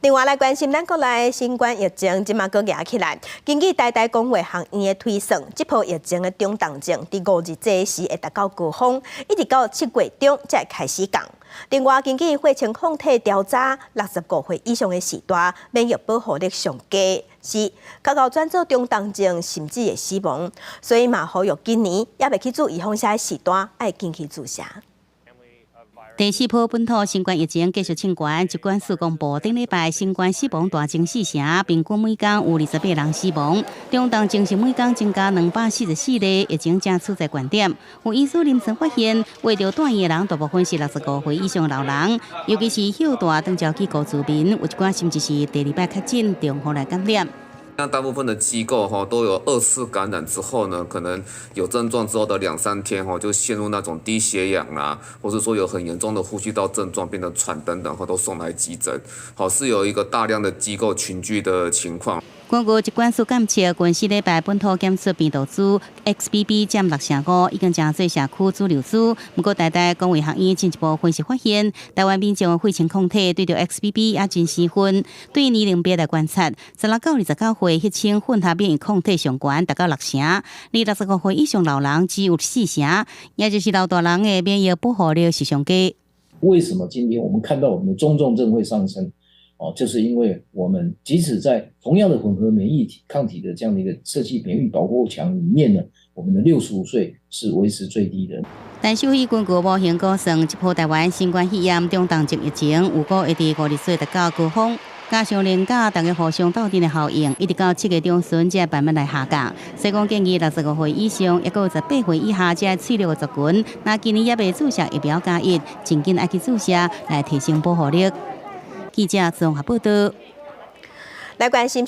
另外來關心咱國內新冠疫情，這馬閣夯起來。根據台大公衛學院的推算，這波疫情的中重症佇5日這時會達到高峰，一直到7月中才會開始降。另外，根據血清抗體調查，65歲以上的序大，免疫保護力上低，是較𠢕轉做中重症，甚至會死亡。所以嘛，呼籲今年猶未去注預防射的序大，愛緊去注射。第四波本土新冠疫情繼續衝懸，疾管署公布，頂禮拜新冠死亡大增四成，平均每工有28人死亡。中重症是每工增加244例，疫情正處在懸點。有醫師臨床發現，罹著住院的人大部分是65歲以上老人，尤其是休大長照機構住民，有一寡甚至是第二擺確診重複來感染。那大部分的機構哈都有二次感染之後呢，可能有症狀之後的兩三天哈就陷入那種低血氧啊，或者說有很嚴重的呼吸道症狀，變得喘等等，後都送來急診。好，是有一個大量的機構群聚的情況。根據疾管署監測，近4禮拜本土檢出病毒株 XBB 佔6成5，已經成做社區主流株。毋過，台大公衛學院進一步分析發現，台灣民眾的血清抗體對著 XBB 也真生分。對年齡別來觀察，16到29歲血清混合免疫抗體上懸達到六成，而65歲以上老人只有四成，也就是老大人的免疫保護力是上低。為什麼今天我們看到我們的中重症會上升？哦，就是因為我們即使在同樣的混合免疫抗體的這樣的一個設計免疫保護牆裡面呢，我們的65歲是維持最低的。但獸醫根據模型估算，這波台灣新冠肺炎中重症疫情有可能會佇5日底達到高峰，加上連假大家互相鬥陣的效應，一直到7月中旬才慢慢來下降。所以講建議65歲以上，抑閣有18歲以下這脆弱的族群，若今年猶未注射疫苗加一，盡緊愛去注射來提升保護力。記者綜合報道。來關心。